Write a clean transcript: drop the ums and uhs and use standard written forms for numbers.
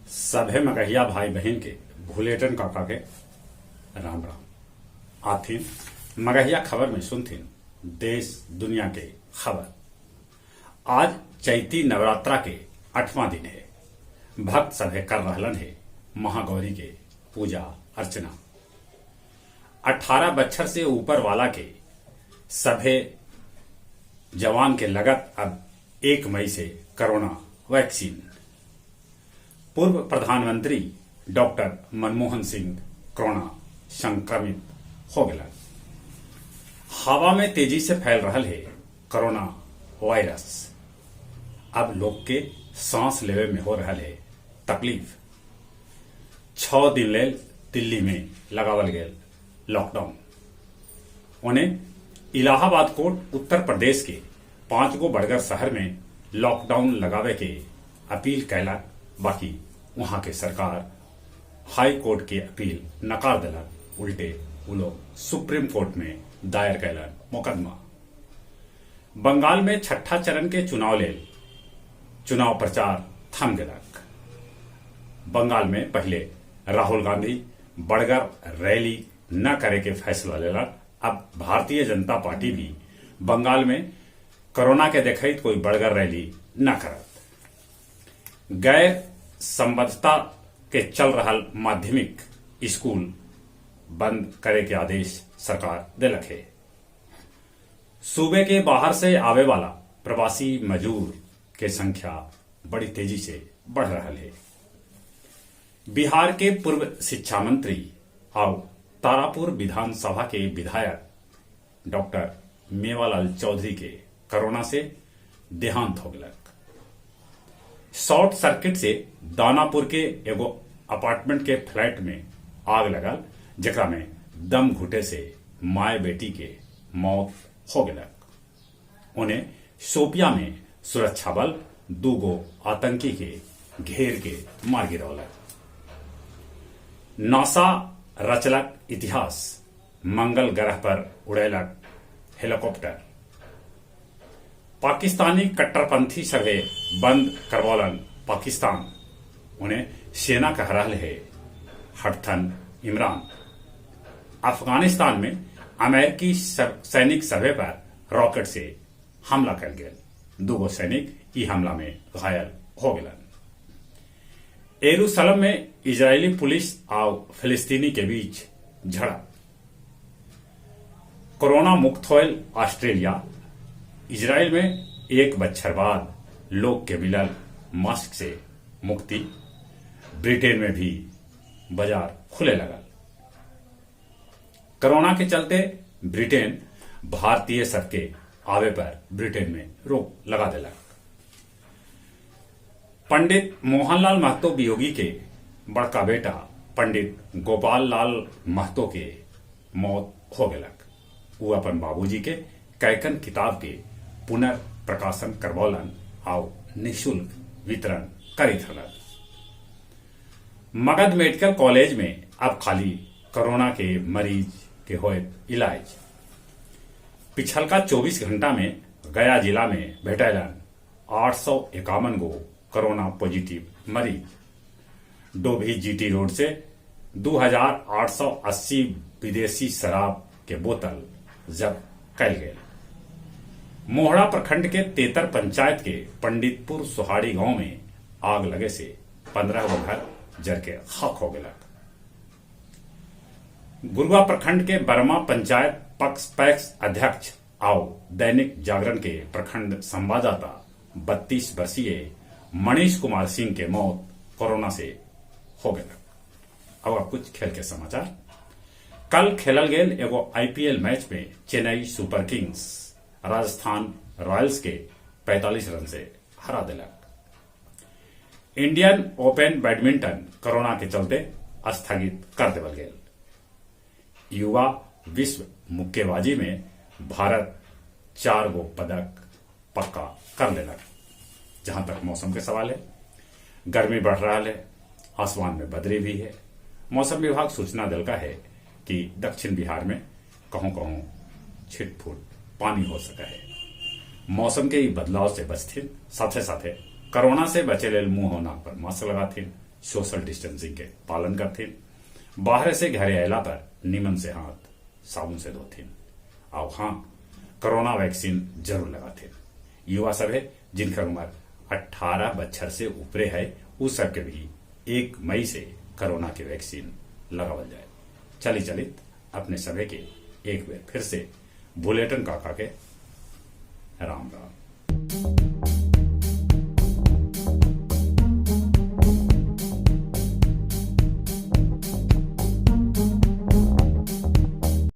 सभे मगहिया भाई बहिन के भुलेटन काका के राम राम। आथिन मगहिया खबर में सुनथिन देश दुनिया के खबर। आज चैती नवरात्रा के आठवां दिन है। भक्त सभे कर रहलन है महागौरी के पूजा अर्चना। 18 बच्छर से ऊपर वाला के सभे जवान के लगत अब 1 मई से कोरोना वैक्सीन। पूर्व प्रधानमंत्री डॉक्टर मनमोहन सिंह कोरोना संक्रमित हो गए। हवा में तेजी से फैल रहा है कोरोना वायरस। अब लोग के सांस लेवे में हो रहा है तकलीफ। 6 दिन लेल दिल्ली में लगावल गया लॉकडाउन। उन्हें इलाहाबाद कोर्ट उत्तर प्रदेश के 5 गो बड़गर शहर में लॉकडाउन लगावे के अपील कैलक, बाकी वहां के सरकार हाई कोर्ट के अपील नकार दिलक। उल्टे वो लोग सुप्रीम कोर्ट में दायर कैलन मुकदमा। बंगाल में छठा चरण के चुनाव लेल चुनाव प्रचार थम गलक। बंगाल में पहले राहुल गांधी बड़गर रैली न करे के फैसला लेलक। अब भारतीय जनता पार्टी भी बंगाल में कोरोना के देखैत कोई बड़गर रैली न करत। गैर संबद्धता के चल रहा माध्यमिक स्कूल बंद करे के आदेश सरकार दिलक है। सूबे के बाहर से आवे वाला प्रवासी मजदूर के संख्या बड़ी तेजी से बढ़ रहा है। बिहार के पूर्व शिक्षा मंत्री और तारापुर विधानसभा के विधायक डॉक्टर मेवालाल चौधरी के कोरोना से देहांत हो गया। शॉर्ट सर्किट से दानापुर के एगो अपार्टमेंट के फ्लैट में आग लगल, जेकरा में दम घुटे से माय बेटी के मौत हो गया। उन्हें शोपिया में सुरक्षा बल 2 गो आतंकी के घेर के मार गिरौलक। नासा रचलक इतिहास, मंगल ग्रह पर उड़ेलक हेलीकॉप्टर। पाकिस्तानी कट्टरपंथी सभे बंद करवौलन पाकिस्तान, उन्हें सेना कह रहा है हटथन इमरान। अफगानिस्तान में अमेरिकी सैनिक सभे पर रॉकेट से हमला कर गया। 2 गो सैनिक ई हमला में घायल हो गए। यरूशलेम में इजरायली पुलिस और फिलिस्तीनी के बीच झड़प। कोरोना मुक्त होल ऑस्ट्रेलिया। इजराइल में 1 बच्छर बाद लोग के मिलल मास्क से मुक्ति। ब्रिटेन में भी बाजार खुले लगल। कोरोना के चलते ब्रिटेन भारतीय सबके आवे पर ब्रिटेन में रोक लगा दिलक। पंडित मोहनलाल महतो वियोगी के बड़का बेटा पंडित गोपाल लाल महतो के मौत हो गलक। वो अपन बाबूजी के कैकन किताब के पुनर्प्रकाशन करवौलन और निःशुल्क वितरण करी थलन। मगध मेडिकल कॉलेज में अब खाली कोरोना के मरीज के होए इलाज। पिछलका 24 घंटा में गया जिला में भेटैलन 851 गो कोरोना पॉजिटिव मरीज। डोभी जीटी रोड से 2880 विदेशी शराब के बोतल जब्त कैल गेल। मोहड़ा प्रखंड के तेतर पंचायत के पंडितपुर सुहाड़ी गांव में आग लगे से 15 गो घर जर के खाक हो गया। गुरुआ प्रखंड के बर्मा पंचायत पक्ष पैक्स अध्यक्ष आओ दैनिक जागरण के प्रखंड संवाददाता 32 वर्षीय मनीष कुमार सिंह के मौत कोरोना से हो गया। अब आप कुछ खेल के समाचार। कल खेलल गेल एगो आईपीएल मैच में Chennai Super Kings Rajasthan Royals के 45 रन से हरा दिलक। इंडियन ओपन बैडमिंटन कोरोना के चलते स्थगित कर देवल गेल। युवा विश्व मुक्केबाजी में भारत 4 गो पदक पक्का कर लेलक। जहां तक मौसम के सवाल है, गर्मी बढ़ रहा है, आसमान में बदरी भी है। मौसम विभाग सूचना दिलका है कि दक्षिण बिहार में कहूं कहूं छिटफुट पानी हो सका है। मौसम के बदलाव से बचथिन, साथे साथे कोरोना से बचे लेल मुंह और नाक पर मास्क लगाथिन। सोशल डिस्टेंसिंग के पालन करथिन, बाहर से घरे अयला पर निमन से हाथ साबुन से धोथिन, आउ हाँ, कोरोना वैक्सीन जरूर लगाथिन। युवा सभे जिनकर उम्र 18 बच्छर से ऊपरे है, उ सबके भी 1 मई से कोरोना के वैक्सीन लगावल जाए। चली चलित अपने सभे के एक बेर फिर से बुलेटिन काका के राम राम।